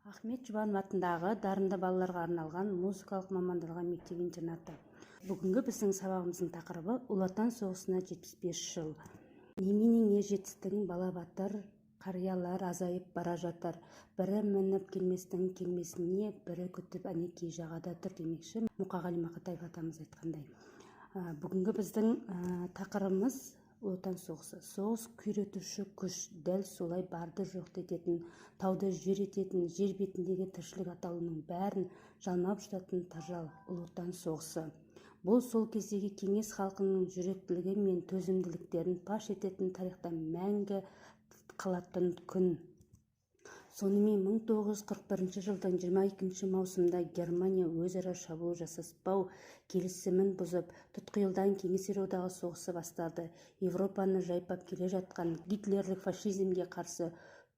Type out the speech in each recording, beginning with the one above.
Ахмет Жұбанов атындағы дарынды балаларға арналған музыкалық мамандандырылған мектеп-интернаты. Бүгінгі біздің сабағымыздың тақырыбы Ұлы Отан соғысына 75 жыл. Неменеңе жетістің, бала батыр, қариялар азайып бара жатыр. Бірі мініп келместің келмесіне, бірі күтіп әнекей жағада тұр демекші Мұқағали Мақатаев атамыз айтқандай. Бүгінгі біздің тақырыбымыз Ұлы Отан соғысы. Соғыс күйретуші күш, дәл солай барды жоқты ететін, тауды жер ететін, жер бетіндегі тіршілік атаулының бәрін жалмап жұтатын тажал Ұлы Отан соғысы. Бұл сол кездегі кеңес халқының жүректілігі мен төзімділіктерін паш ететін тарихта мәңгі қалатын күн. Сонымен 1941 жылдың 22 маусымында Германия өзара шабуыл жасаспау келісімін бұзып, тұтқиылдан Кеңестер Одағы соғысы басталды. Европаны жайпап келе жатқан гитлерлік фашизмге қарсы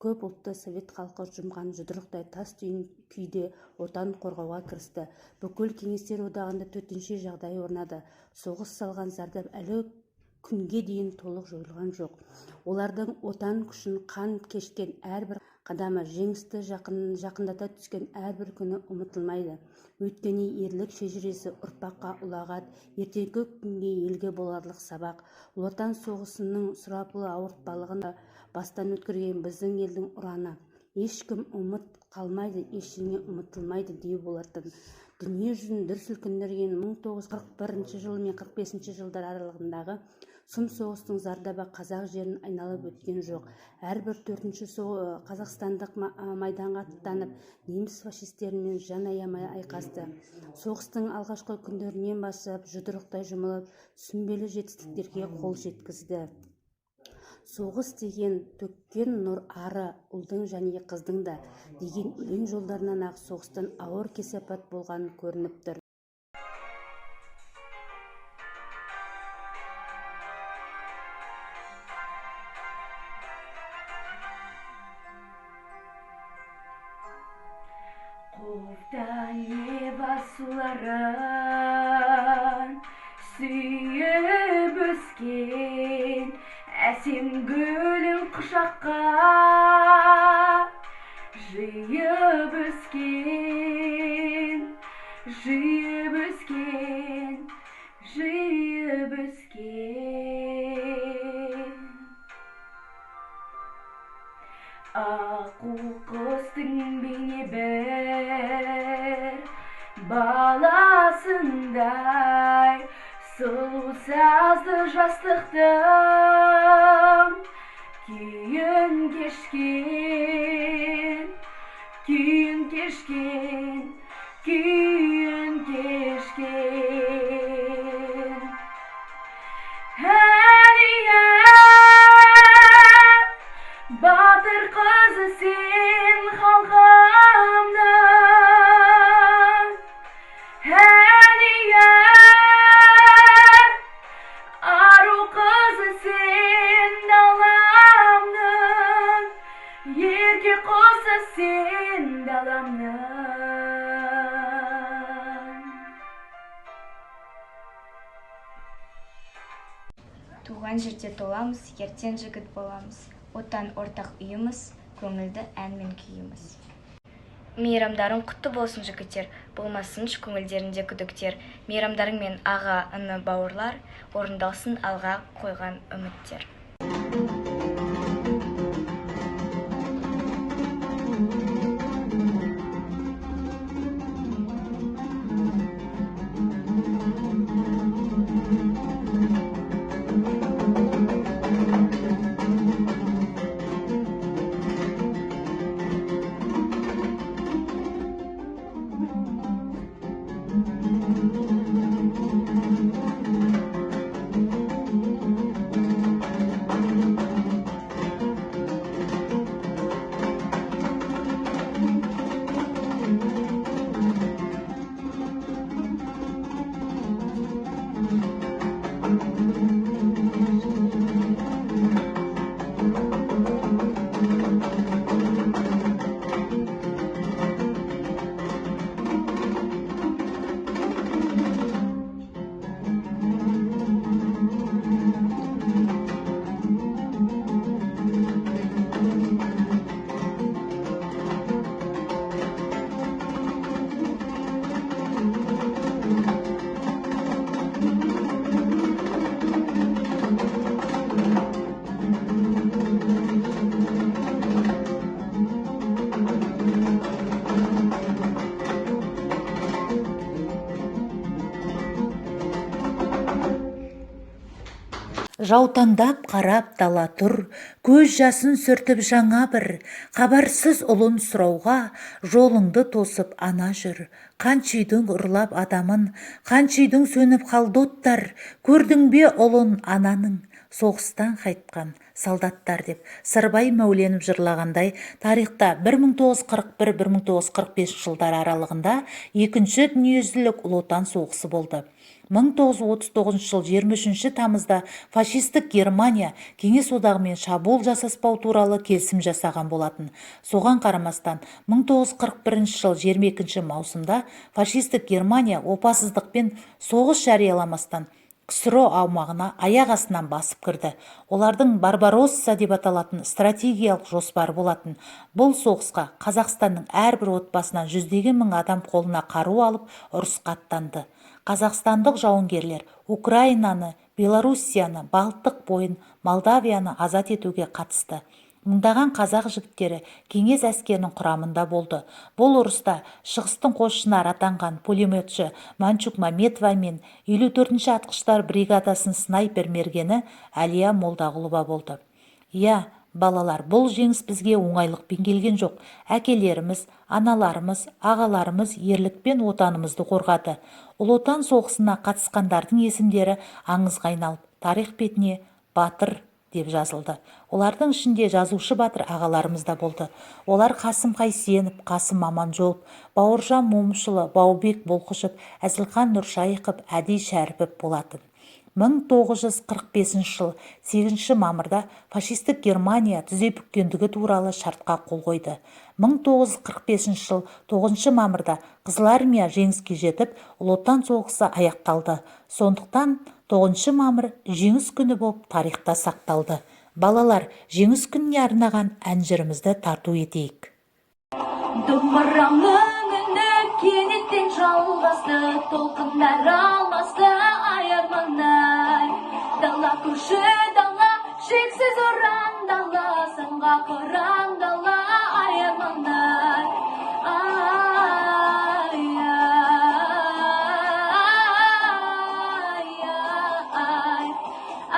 көп ұлтты совет халқы жұмған жұдырықтай тас түйін күйде отан қорғауға кірісті. Бүкіл Кеңестер Одағында төтенше жағдай орнады. Соғыс салған зардап әлі күнге дейін толық жойылған жоқ. Олардың отан күшін қан кешкен әрбір қадамы, жеңісті жақындата түскен әрбір күні ұмытылмайды. Өйткені ерлік шежіресі ұрпаққа ұлағат, ертеңгі күнге елге боларлық сабақ. Ұлы Отан соғысының сұрапыл ауыртпалығын бастан өткерген біздің елдің ұраны. Ешкім ұмыт қалмайды, ештеңе ұмытылмайды деу болатын. Дүние жүзін дүр сілкіндірген 1941 жыл мен 45 жылдар аралығындағы сұм соғыстың зардабы қазақ жерін айналып өткен жоқ. Әрбір төртінші қазақстандық майданға аттанып, неміс фашистерімен жан аямай айқасты. Соғыстың алғашқы күндерінен бастап жұдырықтай жұмылып, сүмбелі жетістіктерге қол жеткізді. Соғыс деген төккен нұр ары ұлдың және қыздың да деген өлең жолдарынан-ақ соғыстан ауыр кесапат болған көрініп тұр. Қобда суларын сүйіп өскен, әсем гүлін құшаққа жиып өскен, жиып өскен, жиып өскен. Аққу құстың бейне бір баласындай, сұлу сазды жастықтың күйін кешкен, күйін кешкен, күйін кешкен. Әлия, батыр қызы сен халқымның, Әлия, ару қызы сен даламның, ерке құсы сен даламның. Туған жерде толамыз, ертең жігіт боламыз. Отан ортақ үйіміз, көңілді ән мен күйіміз. Мейрамдарың құтты болсын, жігіттер, болмасыншы көңілдерінде күдіктер. Мейрамдарыңмен аға, іні, бауырлар, орындалсын алға қойған үміттер. Жаутаңдап қарап дала тұр, көз жасын сүртіп жаңа бір, хабарсыз ұлын сұрауға жолыңды тосып ана жүр. Қанша үйдің ұрлап адамын, қанша үйдің сөніп қалды оттар, көрдің бе ұлын ананың, соғыстан қайтқан солдаттар деп Сырбай Мәуленов жырлағандай, тарихта 1941-1945 жылдар аралығында Екінші дүниежүзілік Ұлы Отан соғысы болды. 1939 жыл 23 тамызда фашистік Германия Кеңес одағымен шабуыл жасаспау туралы келісім жасаған болатын. Соған қарамастан 1941 жыл 22 маусымда фашистік Германия опасыздықпен соғыс жарияламастан КСРО аумағына аяқ астынан басып кірді. Олардың Барбаросса деп аталатын стратегиялық жоспары болатын. Бұл соғысқа Қазақстанның әрбір отбасынан жүздеген мың адам қолына қару алып ұрысқа аттанды. Қазақстандық жауынгерлер Украинаны, Белоруссияны, Балтық бойын, Молдавияны азат етуге қатысты. Мыңдаған қазақ жігіттері кеңес әскерінің құрамында болды. Бұл ұрыста Шығыстың қос шынары атанған пулеметші Мәншүк Мәметова мен 54-ші атқыштар бригадасының снайпер мергені Әлия Молдағұлова болды. Иә, балалар, бұл жеңіс бізге оңайлықпен келген жоқ. Әкелеріміз, аналарымыз, ағаларымыз ерлікпен отанымызды қорғады. Ұлы Отан соғысына қатысқандардың есімдері аңызға айналып, тарих бетіне батыр деп жазылды. Олардың ішінде жазушы батыр ағаларымыз да болды. Олар Қасым Қайсенов, Қасым Аманжолов, Бауыржан Момышұлы, Баубек Бұлқышев, Әзілхан Нұршайықов, Әди Шәріпов болатын. 1945 жыл 8 мамырда фашистік Германия тізе бүккендігі туралы шартқа қол қойды. 1945 жыл 9 мамырда Қызыл армия жеңіске жетіп, Ұлы Отан соғысы аяқталды. Сондықтан 9 мамыр жеңіс күні болып тарихта сақталды. Балалар, жеңіс күніне арнаған ән-жырымызды тарту етейік. Домбырамның үні кенеттен жалғасты, толқындар алмасты ай арман-ай. Дала көші дала, шексіз ұран дала, самға қыран дала, ай арман-ай. Ай, ай, ай, ай, ай,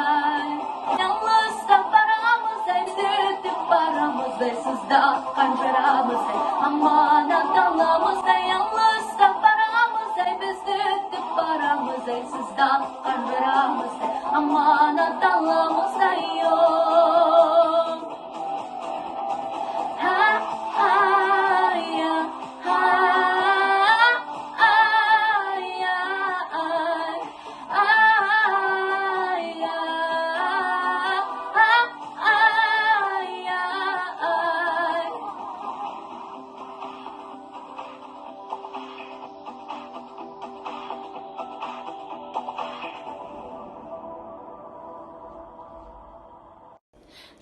ай. Алыстап барамыз, ай, өтіп барамыз, ай, сыздатқан жарамыз, ай, аманат аламыз, ай, алыстап барамыз, ай, біз өтіп барамыз, ай, сыздатқан жарамыз, ай, аманат аламыз, ай, о. Ха, ай, ха, ай, ай, ай, ай, ай.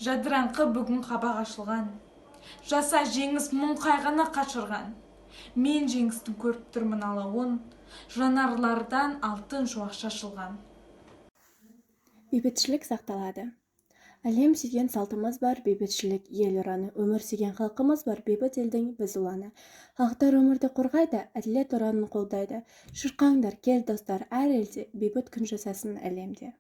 Жадыраңқы бүгін қабақ ашылған, жаса жеңіс мұң қайғыны қашырған. Мен жеңістің көріп тұрмын алауын, жанарлардан алтын шуақ шашылған. Бейбітшілік сақталады. Әлем сүйген салтымыз бар, бейбітшілік ел ұраны. Өмір сүйген халқымыз бар, бейбіт елдің біз ұланы. Халықтар өмірді қорғайды, әділет ұранын қолдайды. Шырқаңдар, кел достар, әр елде бейбіт күн жасасын әлемде.